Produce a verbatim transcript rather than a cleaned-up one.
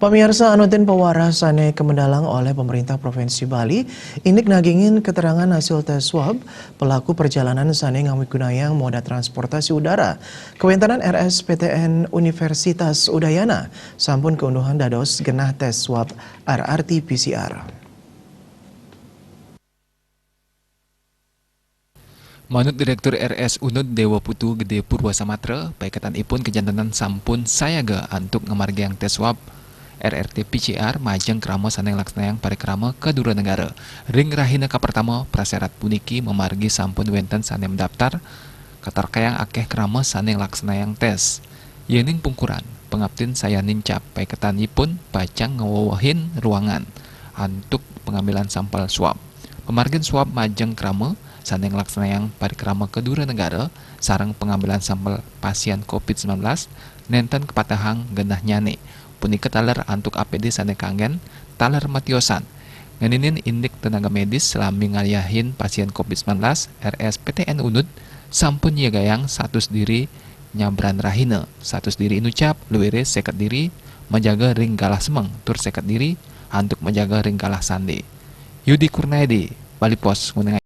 Pamiarsa, anutin pawarah sane kamendalang oleh Pemerintah Provinsi Bali, indik nagingin keterangan hasil tes swab pelaku perjalanan sane ngamigunayang moda transportasi udara. Kawentanan R S P T N Universitas Udayana sampun kaunduhang dados genah tes swab R R T P C R. Manut Direktur R S Unud Dewa Putu Gede Purwa Samatra, paiketan ipun kejantenan sampun sayaga antuk ngamargiang tes swab R R T P C R majeng krama sane nglaksanayang parikrama ka dura negara. Ring rahina kapertama, prasyarat puniki mamargi sampun wenten sane mdaptar, katarkayang akeh krama sane nglaksanayang tes. Yening pungkuran, pangaptin sayan nincap, paiketanipun pacang ngawewehin ruangan antuk pangambilan sampel swab. Pamargin swab majeng krama sane nglaksanayang parikrama ka dura negara sareng pangambilan sampel pasien covid sembilan belas nenten kapatehang genahnyane. Punika taler antuk A P D sane kanggen, taler matiosan. Ngeninin indik tenaga medis salami ngaliahin pasien covid sembilan belas, R S P T N Unud sampun nyegayang satus diri nyabran rahina, satus diri inucap, luire seket diri majaga ring galah semeng, tur seket diri antuk majaga ring galah sande. Yudi Kurnaedi, Bali Post, ngunengai.